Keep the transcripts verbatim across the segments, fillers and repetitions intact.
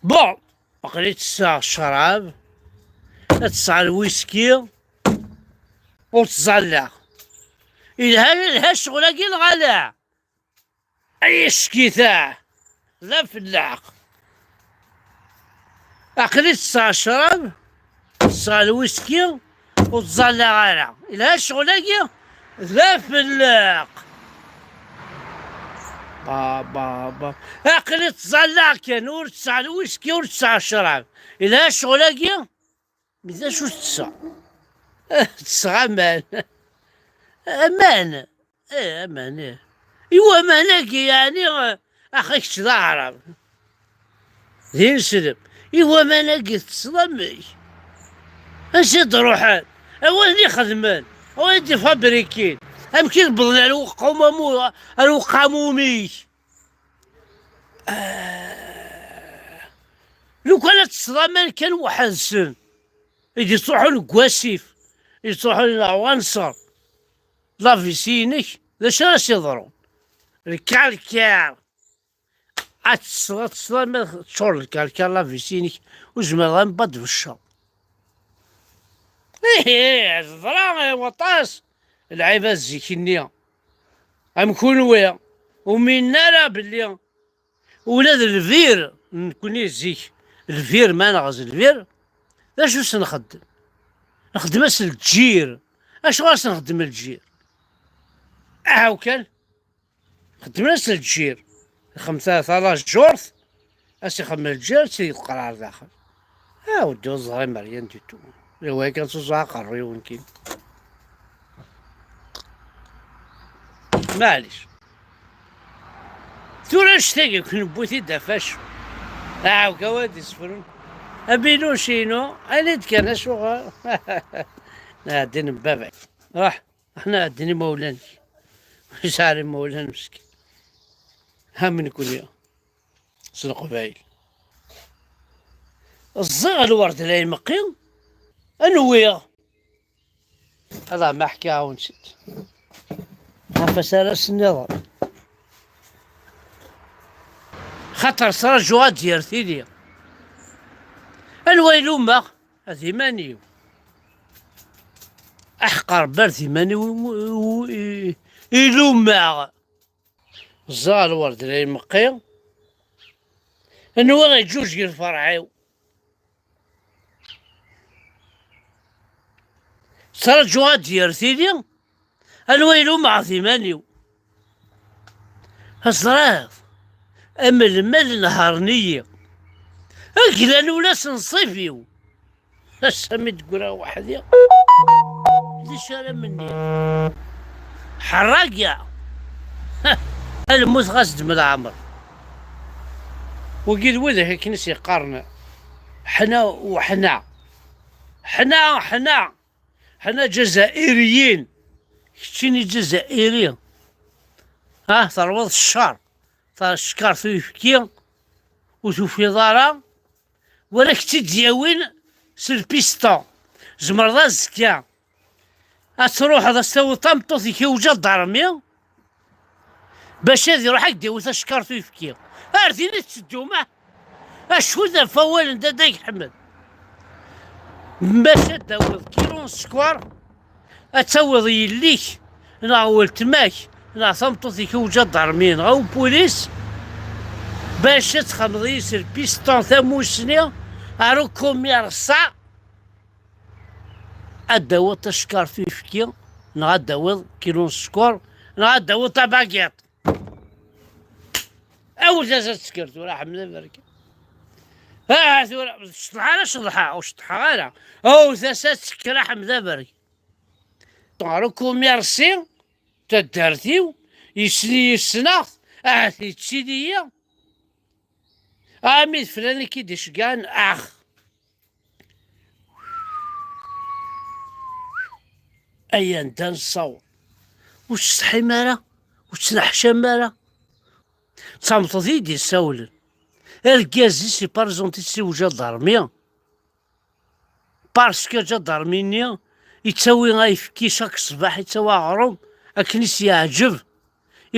Bon, aql-i ttesseɣ ccrab, ad ttesseɣ lwiski, ur ttẓallaɣ. Ilha, ilha ccɣel-agi neɣ ala? Ay ccekita, d afellaḥ. Aql-i ttesseɣ ccrab, ttesseɣ lwiski, ur ttẓallaɣ ara. Ilha ccɣel-agi, d afellaḥ. Ba, ba, ba. Aql-i ttẓallaɣ kan, ur ttesseɣ lwiski, ur ttesseɣ ccrab. Ilha ccɣel-agi, d acu ttesseɣ? Ttesseɣ aman. Aman. Eh, aman, eh. I waman-agi, yeɛni, eh, ax, kečč d aɛrab. D ineslem. I waman-agi tettesseḍ amek? Ansi d-ruḥen? Awalen i xedmen. Awalen d-ifabrikin. Amek i d-wwḍen ar uqamum-, ar uqamum-ik? Ah. Lukan ad teṭṭseḍ aman kan weḥd-sen, i d-yettruḥun deg wasif, i d-yettruḥun i leɛwanṣer, lavisi-inek, d acu ara s-yeḍrun? Lkarkar. Ad teṭṭseḍ, ad teṭṭseḍ arma teččur lkarkar lavisi-inek, ur tezmireḍ ara ad tbecceḍ. Ihi, teḍra, eh, waṭas. Lɛibad zik-nni, am kunwi, ur minen ara belli ula d lbir, nekni zik, lbir, ma neɣz lbir, d acu s-nxeddem? Nxeddem-as lǧir. Acuɣer s-nxeddem lǧir? Ahaw kan. Xeddmen-as lǧir. Ixem ta-, talajurt, as ixem lǧir, ad tt-id-yeqqer ar daxel. Ah, weddi ur ẓriɣ Meryem du tout. Iwa kan tuẓa aqerru-iw nekkini. Maɛlic. Tura anect-agi, kenwi-t-id ɣef acu? Aɛawkaw ad d-isefrun. Abiluc-inu, ali-d kan acuɣer. Nɛeddi n baba-k. Ruḥ. Aḥna ɛeddin imawlan-ik. Ur yesɛi ara imawlan meskin. Am nekni s Leqbayel. Ẓẓiɣ lwerd la imeqqi, nwiɣ. Ala ma ḥkiɣ-awen-tt-id. Ɣef asarras nniḍen. Xaṭer ttṛaǧuɣ ad d-yerr tili. Anwa i lumeɣ? D iman-iw. Aḥeqq Ṛebbi ar d iman-iw i, i, i, i lumeɣ. Ẓẓiɣ lwerd la imeqqi. Nwiɣ iǧuǧeg lferḥ-iw. Ttṛaǧuɣ ad d-yerr tili. Anwa i lumeɣ? D iman-iw. Teẓriḍ, am lmal nehṛen-iyi. Aglan ula s nnṣib-iw. Ass-a mi d-ggraɣ weḥd-i, d acu ara m-nniɣ? Ḥerraga! A lmut ɣas ddem leɛmer. Wigi d widak akken i s-yeqqaren ḥna u ḥna. Ḥna, ḥna! Ḥna Ǧazairiyin. Keččini Ǧazairi. Ah, terwiḍ ccer. Teckeṛ tuyefki, ur tufiḍ ara wala k-tt-id-yawin s lpiston. Tzemreḍ azekka ad truḥeḍ ad s-tawiḍ tameṭṭut-ik i uǧadarmi, bac ad iruḥ ad k-d-yawi tacekkart uyefki. Ar din i tetteddum, ah? Acu d ɣef wawal n Dada Ḥmed? Bac ad d-tawiḍ kilu n sskeṛ, ad tawiḍ yelli-k neɣ weltma-k neɣ tameṭṭut-ik i uǧadarmi neɣ i upulis, bac ad txedmeḍ yis lpiston tamusni ar ukumir ṣṣa, ad d-tawiḍ tacekkart uyefki neɣ ad d-tawiḍ kilu n sskeṛ neɣ ad d-tawiḍ tabagiṭ. Awet-as ad tekker tura, Ḥmed Aberkan. Ah, tura, ur ceṭṭḥeɣ ara, ceḍḥeɣ, ur ceṭṭḥeɣ ara. Awet-as ad tekker, a Ḥmed Aberkan. Ɣer ukumir ṣṣa, taddart-iw, yessen-iyi, ssneɣ-t, ahat yettili-yi. Armi d flan i k-id-iceggɛen, ax. Ay anda nessaweḍ. Ur tsetḥim ara, ur tettneḥcam ara. D tameṭṭut i d-yessawlen. Argaz-is iparzunti-tt i uǧadarmi. Parce que aǧadarmi-nni yettawi ayefki chaque ṣṣbeḥ, yettawi aɣrum akken i s-yeɛǧeb.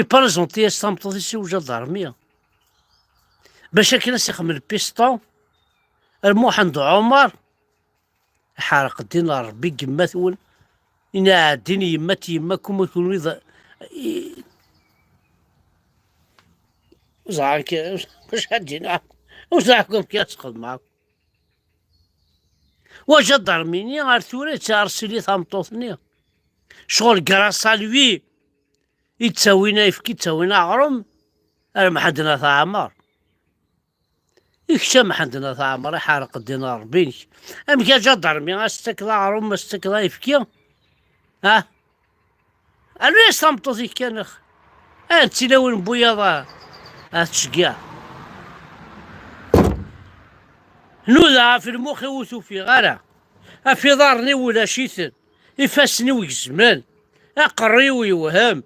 Iparzunti-as tameṭṭut-is i uǧadarmi. Bac akken ad s-ixdem lpiston, Ar Muḥend Ɛumer, iḥerq ddin n Ṛebbi deg yemma-twen, ina ɛeddin yemma-t yemma-kum, a kunwi d-, i-, ẓer k-, ur ẓriɣ amek ara s-xedmeɣ. Wa jadarmi-nni ar tura yettɛersili tameṭṭut-nni. Ccɣel grâce à lui i ttawin ayefki, ttawin aɣrum ar Mḥend n At Ɛmer. I kečč a Mḥend n At Ɛmer, iḥerq ddin n Ṛebbi-inek. Amek a jadarmi, a s-tettakeḍ aɣrum, a s-tettakeḍ ayefki? Ha? Rnu-yas tameṭṭut-ik kan, ax. Ah, d tilawin n wiyaḍ, ah, ah, tettceggiɛ. Nuda ɣef lmux-iw ur t-ufiɣ ara. Ɣef iḍarren-iw ulac-iten. Ifassen-iw gezmen. Aqerruy-iw yewhem.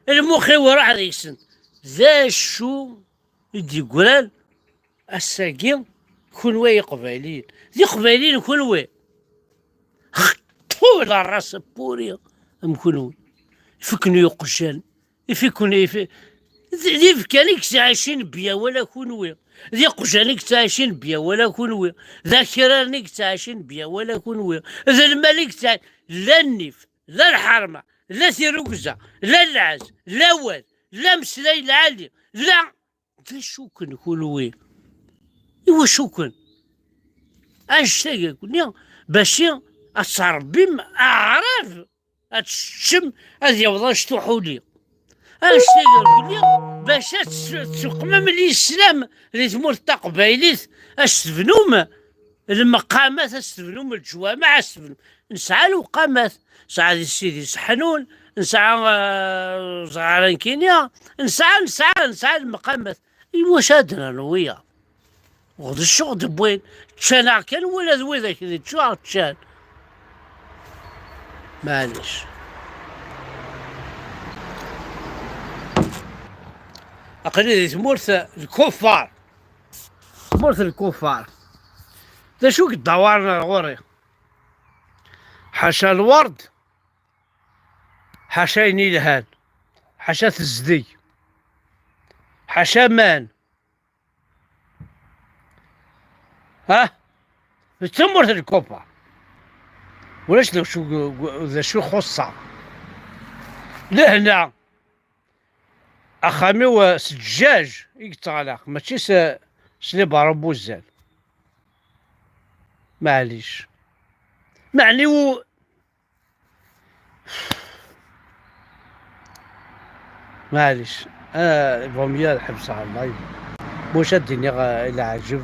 Lmux-iw iruḥ deg-sen. D acu i d-yeggran ass-agi, kunwi ay Iqbayliyen? D Iqbayliyen kunwi. Xṭu la race pourri am kunwi. Ifiken iqjan, ifiken, ifi-, d, d ibkan i yettɛicin bya wala kunwi. D iqjan i yettɛicin bya wala kunwi. D akraren i yettɛicin bya wala kunwi. D lmal i yettɛicin. La nnif, la lḥerma, la tirrugza, la lɛez, la awal, la ameslay lɛali, la D acu-ken kunwi? Iwacu-ken? Annect-agi akkenni, bac ad tṛebbim aɛrab, ad teččem, ad yaweḍ annect uḥuli. Annect-agi akkenni, bac ad tes-, tesweqmem lislam di tmurt taqbaylit, ad s-tebnum lmeqamat, ad s-tebnum leǧwameɛ, ad s-tebnum. Nesɛa lewqamat, nesɛa di Sidi Seḥnun, nesɛa, eh, ẓer ara nekkini, nesɛa, nesɛa, nesɛa lmeqamat. Iwacu ad d-nernu wiyaḍ? Ɣer d ccuɣ d-wwin, ččan-aɣ kan, wala d widak di ččuɣ ččan. Maɛlic. Aql-i di tmurt n lkuffar. Tmurt n lkuffar. D acu i yeddawaren ar ɣur-i? Ḥaca lwerd, ḥaca ayen yelhan, ḥaca tezdeg, ḥaca aman. Ha? D tamurt n lkuffar. Ulac d acu, d acu ixuṣṣeɣ. Lehna. Axxam-iw, eh, s ddjaj i yettɣalaq, mačči s, s les barreaux n wuzzal. Maɛlic. Meɛni u-, maɛlic. Ah, vaut mieux ad ḥebseɣ live. Muc ad d-iniɣ, eh, leɛǧeb.